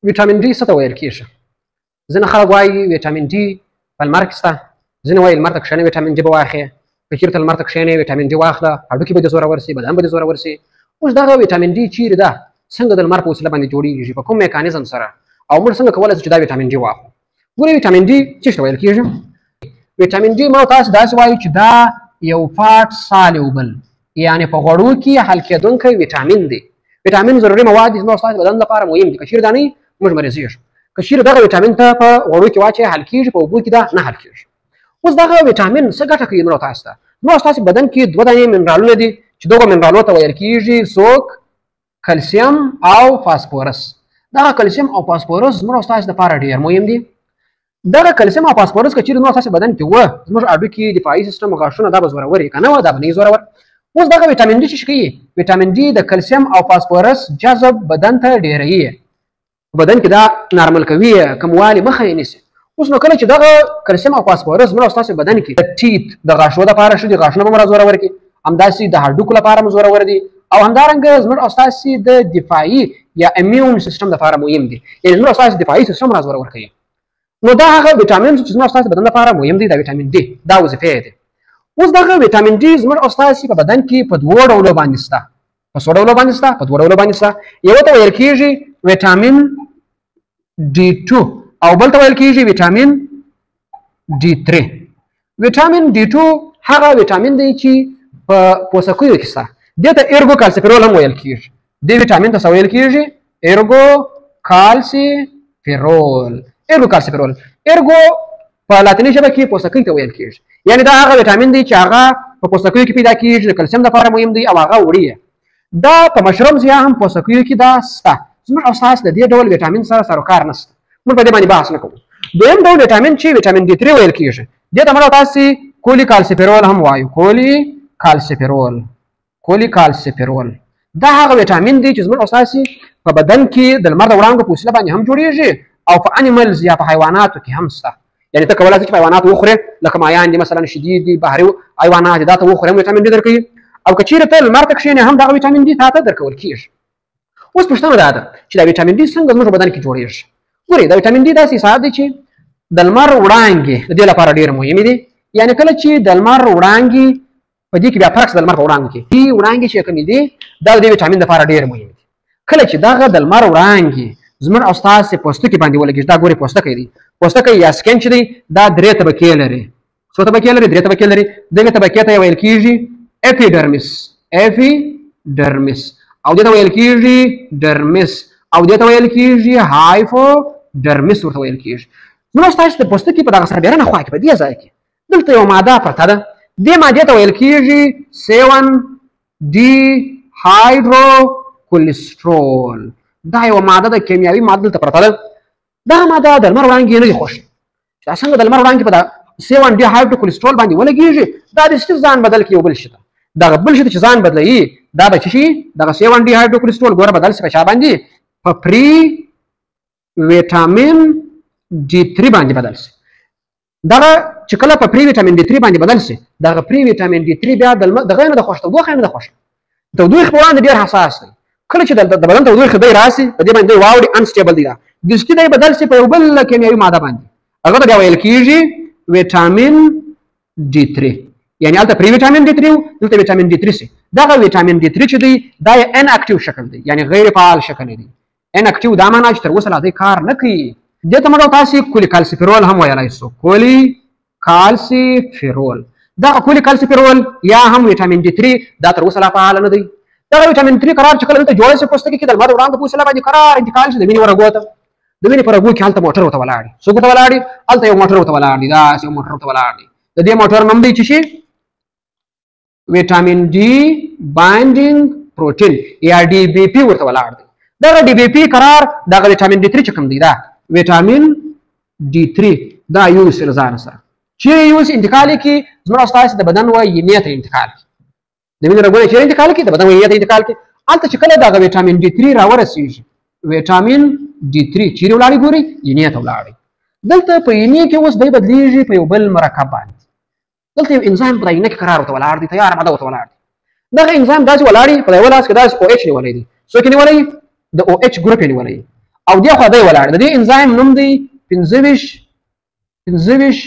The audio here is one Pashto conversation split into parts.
ویټامین ډي څه ته ویل کېږي؟ ځینې خلک وایي ویټامین ډي په لمر کې شته، ځینې وایي لمر ته کښېنه ویټامین ډي به واخلې، که چېرته لمر ته کښېنې ویټامین ډي واخله هډوکي به دې زورور سي، بدن به دې زورور سي. اوس دغه ویټامین ډي چیرې ده، څنګه د لمر په وسیله باندې جوړېږي، په کوم میکانیزم سره، او موږ څنګه کولی شو چې دا ویټامین ډي واخلو؟ ګورئ ویټامین ډي څه ته ویل کېږي؟ ویټامین ډي ما تاسو داسې وایو چې دا یو fat soluble، یعنې په غوړو کې حل کېدونکی ویټامین دی. ویټامین ضروري مواد دي زموږ ستاسو بدن لپاره مهم دي، که چیرې دا نه وي موږ مریضېږو. که چیرې دغه ویټامین ته په غوړو کې واچوې حل کېږي، په اوبو کې دا نه حل کېږي. اوس دغه ویټامین څه ګټه کوي موږ تاسو ته؟ موږ ستاسو بدن کې دوه دانې منرالونه دي چې دغو منرالو ته ویل کېږي څوک؟ کلسیم او فاسفورس. دغه کلسیم او فاسفورس زموږ ستاسو لپاره ډېر مهم دي. دغه کلسیم او فاسفورس که چیرې زموږ ستاسو بدن کې وه، زموږ هډوکي، دفاعي سیستم، غاښونه دا به زورور وي، که نه وه دا به نه وي زورور. اوس دغه ویټامین ډي څه کوي؟ ویټامین ډي د کلسیم او فاسفورس جذب بدن ته ډېروي، بدن کې دا نارمل کوي، کموالي مخه یې نیسي. اوس نو کله چې دغه کلسیم او فاسفورس زموږ ستاسو بدن کې د teeth د غاښو دپاره ښه دي، غاښونه به مو زورور کړي، همداسې د هډوکو لپاره مو زورور دي، او همدارنګه زموږ او ستاسې د دفاعي یا immune system لپاره مهم دي، یعنې زموږ او ستاسې دفاعي سیستم را زورور کوي. نو دا هغه ویټامین چې زموږ او ستاسې بدن لپاره مهم دی، دا ویټامین ډي دا وظیفه یې دی. اوس دغه ویټامین ډي زموږ او ستاسې په بدن کې په دوو ډولو باندې شته، په څو ډولو باندې شته؟ په دوو ډولو باندې شته. یو ته ویل کېږي ویټامین ډي 2 او بل ته ویل کېږي ویټامین ډي 3. ویټامین ډي 2 هغه ویټامین دی چې په پوستکیو کې شته، دې ته ارګو کالسیفیرول هم ویل کېږي. دې ویټامین ته څه ویل کېږي؟ ارګو کالسیفیرول. ارګو کالسیفیرول، ارګو په لاتیني ژبه کې پوستکي ته ویل کېږي، یعنې دا هغه ویټامین دی چې هغه په پوستکیو کې پیدا کېږي، د کلسیم لپاره مهم دی او هغه وړي. دا په مشروم یا هم پوستکیو کې دا شته. زموږ او ستاسو د دې ډول ویټامین سره سروکار نشته، موږ په دې باندې بحث نه کوو. دویم ډول ویټامین چې ویټامین ډي 3 ویل کېږي، دې ته موږ تاسې کولی کالسیفیرول هم وایو. کولی کالسیفیرول، کولی کالسیفیرول دا هغه ویټامین دی چې زموږ او ستاسې په بدن کې د لمر د وړانګو په وسیله باندې هم جوړېږي او په animals یا په حیواناتو کې هم شته. یعنې ته کولای شې چې په حیواناتو وخورې، لکه مایان دي مثلا، شیدې دي، بحري حیوانات دي، دا ته وخورې هم ویټامین ډي درکوي، او که چیرې ته لمر ته کښېنې هم دغه ویټامین ډي تا ته درکول کېږي. اوس پوښتنه دا ده چې دا ویټامین ډي څنګه زموږ په بدن کې جوړېږي؟ ګورئ دا ویټامین ډي داسې حساب دی چې د لمر وړانګې د دې لپاره ډېرې مهمې دي. یعنې کله چې د لمر وړانګې په دې کې بیا فرق د لمر په وړانګو کې، دې وړانګې چې کومې دي دا د دې ویټامین لپاره ډېرې مهمې دي. کله چې دغه د لمر وړانګې زموږ او ستاسې پوستکي باندې ولګېږي، دا ګورئ پوستکی دی، پوستکی یا skin چې دی دا درې طبقې لري. څو طبقې لري؟ درې طبقې لري. دغې طبقې ته ویل کېږي epidermis، epidermis، او دې ته ویل کېږي dermis، او دې ته ویل کېږي hypodermis ورته ویل کېږي. زموږ او ستاسې د پوستکي په دغه سربېرنه خوا کې په دې ځای کې دلته یوه ماده پرته ده، دې مادې ته ویل کېږي 7 ډي هایډرو کولیسټرول. دا یوه ماده ده، کیمیاوي ماده دلته پرته ده. دا ماده د لمر وړانګې نه دي خوښې، چې دا څنګه د لمر وړانګې په دا 7 ډي هایډرو کولیسټرول باندې ولګېږي، دا د څه ځان بدل کړي یو بل شي ته. دغه بل شي ته چې ځان بدلوي دا به څه شي؟ دغه 7 ډي هایډرو کولیسټرول ګوره بدل شي په چا باندې؟ په pre vitamin D 3 باندې بدل شي. دغه چې کله په pre vitamin D 3 باندې بدل شي، دغه pre vitamin D 3 بیا دغه نه د خوښ، تودوخه نه د خوښ، تودوخې په وړاندې ډېر حساس دی. کله چې د بدن تودوخه دی راسي په دې باندې واوړي، unstable دی، دا دستي دی بدل شي په یو بل کیمیاوي ماده باندې، هغه ته بیا ویل کېږي ویټامین ډي 3. یعنې هلته pre vitamin D 3 و، دلته ویټامین ډي 3 سي. دغه ویټامین ډي 3 چې دی دا یې inactive شکل دی، یعنې غیر فعال شکل دی. inactive دا معنا چې تر اوسه لا دی کار نه کوي. دې ته موږ تاسې کولی کالسیفیرول هم ویلای شو، کولی کالسیفیرول. دغه کولی کالسیفیرول یا هم ویټامین ډي 3 دا تر اوسه لا فعال نه دی. دغه ویټامین 3 قرار چې کله دلته جوړ شي پوستکي کې د لمر وړانګو په وسیله باندې قرار انتقال شي د وینې ورګو ته، د وینې په رګو کې هلته موټر ورته ولاړ دي. څوک ورته ولاړ دي؟ هلته یو موټر ورته ولاړ دي، داسې یو موټر ورته ولاړ دی. د دې موټر نوم دی چې شي vitamin D binding protein یا ډي بي پي ورته ولاړ دی. دغه ډي بي پي قرار دغه ویټامین ډي 3 چې کوم دی، دا ویټامین ډي 3 دا یوسي له ځانه سره، چیرې یوسي انتقال یې کړي زموږ او ستاسې د بدن و ینې ته انتقال کړي، د وینې رګونه چیرې انتقال کړي؟ د بدن و ینې ته انتقال کړي. هلته چې کله دغه ویټامین ډي 3 راورسېږي، ویټامین ډي 3 چیرې ولاړې؟ ګورئ ینې ته ولاړې. دلته په ینې کې اوس دی بدلېږي په یو بل مرکب باندې. دلته یو انزایم په ینې کې قرار ورته ولاړ دی، تیاره ماده ورته ولاړ دی. دغه انزایم داسې ولاړ په یوه لاس کې داسې OH نیولی دی، څوک یې نیولی؟ د OH ګروپ یې نیولی او دې خوا دی ولاړ. د دې انزایم نوم دی 25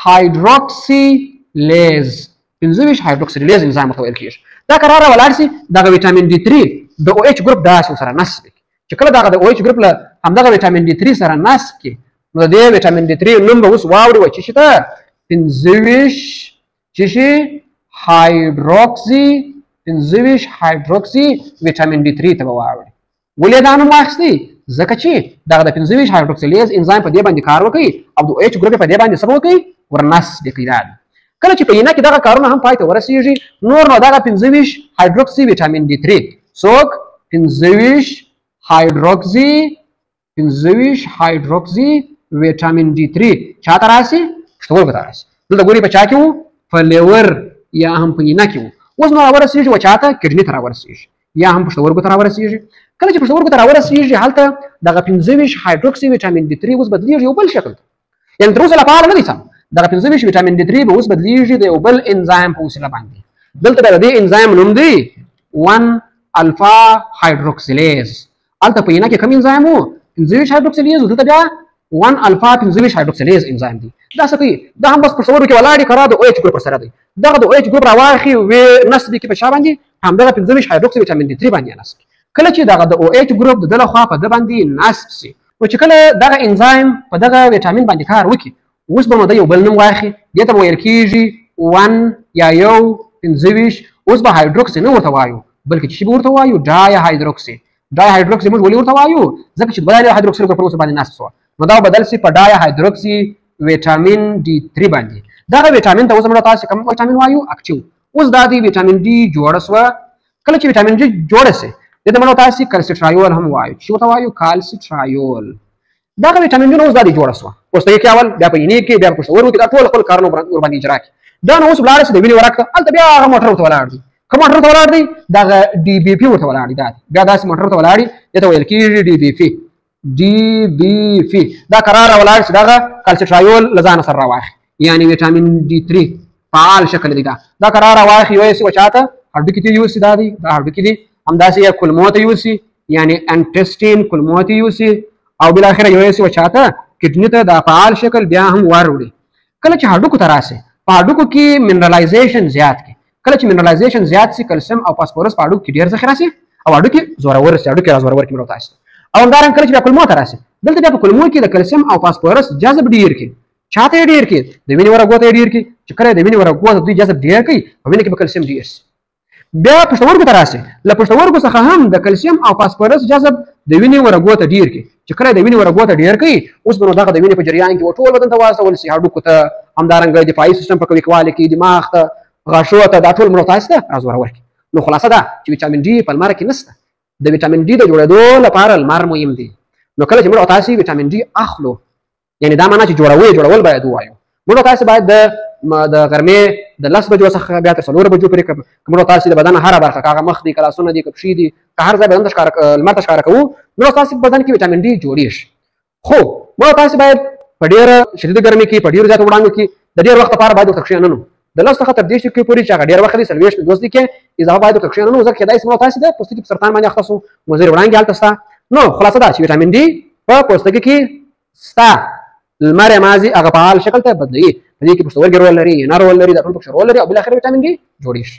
هایدروکسي لیز، 25 هایدروکسي لیز انزایم ورته ویل کېږي. دا قرار ولاړ سي دغه ویټامین ډي 3 د او ایچ ګروپ داسې سره نصب کړي، چې کله دغه د او ایچ ګروپ له همدغه ویټامین ډي 3 سره نصب کړي نو د دې ویټامین ډي 3 نوم به اوس واوړي و چې شي ته 25 چې شي هایدروکسي، 25 هایدروکسي ویټامین ډي 3 ته به واوړي. ولې دا نوم واخیستی؟ ځکه چې دغه د 25 هایدروکسیلیز انزایم په دې باندې کار وکړي او د او ایچ ګروپ په دې باندې څه وکړي؟ ورنصب کړي. دا کله چې په اینه کې دغه کارونه هم پای ته ورسیږي نور نو دغه 25 هایدروکسي ویټامین ډي 3 څوک 25 هایدروکسي، 25 هایدروکسي ویټامین ډي 3 چاته راسي؟ پښتورګو ته راسي. دلته ګوري په چا کې وو؟ په لیور یا هم په اینه کې وو. اوس نو راورسیږي و چاته؟ کډني ته راورسیږي یا هم پښتورګو ته راورسیږي. کله چې پښتورګو ته راورسیږي هلته دغه 25 هایدروکسي ویټامین ډي 3 اوس بدلیږي یو بل شکل ته، یعنې تر اوسه لپاره نه دی سم. دغه 25 ویټامین ډي 3 به اوس بدلیږي د یو بل انزایم په وسیله باندې. دلته د دې انزایم نوم دی 1 الفا هایدروکسیلیز. هلته په اینه کې کوم انزایم وو؟ 25 هایدروکسیلیز. دلته بیا 1 الفا 25 هایدروکسیلیز انزایم دی. دا څه کوي؟ دا هم بس پښتورګو کې ولاړ دي، قرار د او ایچ ګروپ سره دی. دغه د او ایچ ګروپ راواخلي وې نصب کړي په چا باندې؟ همدغه 25 هایدروکسي ویټامین ډي 3 باندې نصب کړي. کله چې دغه د او ایچ ګروپ د ده لخوا په ده باندې نصب سي، نو چې کله دغه انزایم په دغه ویټامین باندې کار وکړي اوس به نو دی یو بل نوم واخلي، دې ته به ویل کېږي 1 یا 1 25. اوس به هایدروکسي نه ورته وایو بلکې چې به ورته وایو ډای هایدروکسي. ډای هایدروکسي موږ ولې ورته وایو؟ ځکه چې دوه هایدروکسي ګروپ اوس باندې نصب سوه، نو دا بدل سي په ډای هایدروکسي ویټامین ډي 3 باندې. دغه ویټامین ته اوس موږ تاسو کوم ویټامین وایو؟ اکټیو. اوس دا دی ویټامین ډي جوړه سوه. کله چې ویټامین ډي جوړه سي دې ته موږ تاسو کلسیټرایول هم وایو. چې ورته وایو؟ کالسیټرایول. دغه ویټامین ډي نو اوس دا دی جوړه سوه، پوستکي کې اول، بیا په اینې کې، بیا په پښتورګو کې، دا ټول خپل کارونه ورباندې اجرا کړي. دا نو اوس ولاړ سي د وینې ورک ته، هلته بیا هغه موټر ورته ولاړ دی. کوم موټر ورته ولاړ دی؟ دغه ډي بي پي ورته ولاړ دی. دا بیا داسې موټر ورته ولاړ دی، دې ته ویل کېږي ډي بي پي. ډي بي پي دا قرار راولاړ سي دغه کلسیټرایول له ځانه سره راواخلي، یعنې ویټامین ډي 3 فعال شکل دی. دا قرار راواخلي یوسي و چاته؟ هډوکي ته یوسي. دا دی دا هډوکي دي. همداسې یې کولمو ته یوسي، یعنې انټسټین کولمو ته یوسي، او بالاخره یوسي و چاته؟ کډني ته دا فعال شکل بیا هم وروړي. کله چې هډوکو ته راسي په هډوکو کې منرالایزیشن زیات کړي. کله چې منرالایزیشن زیات سي کلسیم او فاسفورس په هډوکو کې ډېر ذخیره سي او هډوکي زورور سي، هډوکي را زورور کړي مرو تاسو. او همدارنګه کله چې بیا کولمو ته راسي دلته بیا په کولمو کې د کلسیم او فاسفورس جذب ډېر کړي. چاته یې ډېر کړي؟ د وینې ورګو ته یې ډېر کړي. چې کله د وینې ورګو ته دوی جذب ډېر کړي په وینې کې به کلسیم ډېر سي. بیا پښتورګو ته راسي، له پښتورګو څخه هم د کلسیم او فاسفورس جذب د وینې ورګو ته ډېر کړي. چې کله د وینې ورګو ته ډېر کړي اوس به نو دغه د وینې په جریان کې و ټول بدن ته واستول سي، هډوکو ته، همدارنګه دفاعي سیستم په قوي کوالي کې، دماغ ته، غاښو ته، دا ټول مړو تاسو ته رازورور کړي. نو خلاصه ده چې ویټامین ډي په لمر کې نشته. د ویټامین ډي د جوړېدو لپاره لمر مهم دی. نو کله چې موږ تاسو ویټامین ډي اخلو، یعنې دا معنا چې جوړوي، جوړول باید ووایو، موږ تاسو باید د غرمې د 10 بجو څخه بیا تر 4 بجو پورې که موږ تاسو د بدن هره برخه، که هغه مخ دی، که لاسونه دي، که پښې دي، که هر ځای بدن ته ښکاره لمر ته ښکاره کوو، موږ تاسو په بدن کې ویټامین ډي جوړېږي. خو موږ تاسو باید په ډېره شدیده ګرمي کې، په ډېرو زیاتو وړانګو کې د ډېر وخت لپاره باید ورته کښېننو. د 10 څخه تر 30 دقیقو پورې چې هغه ډېر وخت دی، 40 دوه دقیقې اضافه باید ورته کښېننو، ځکه کېدای شي موږ تاسو د پوستکي په سرطان باندې اخته شو، مضرې وړانګې هلته شته. نو خلاصه دا چې ویټامین ډي په پوستکي کې شته، لمر یې مازې هغه فعال شکل ته بدلوي. په دې کې پښتورګي رول لري، اینه رول لري، دا ټول پکښې رول لري، او بالاخره ویټامین ډي جوړېږي.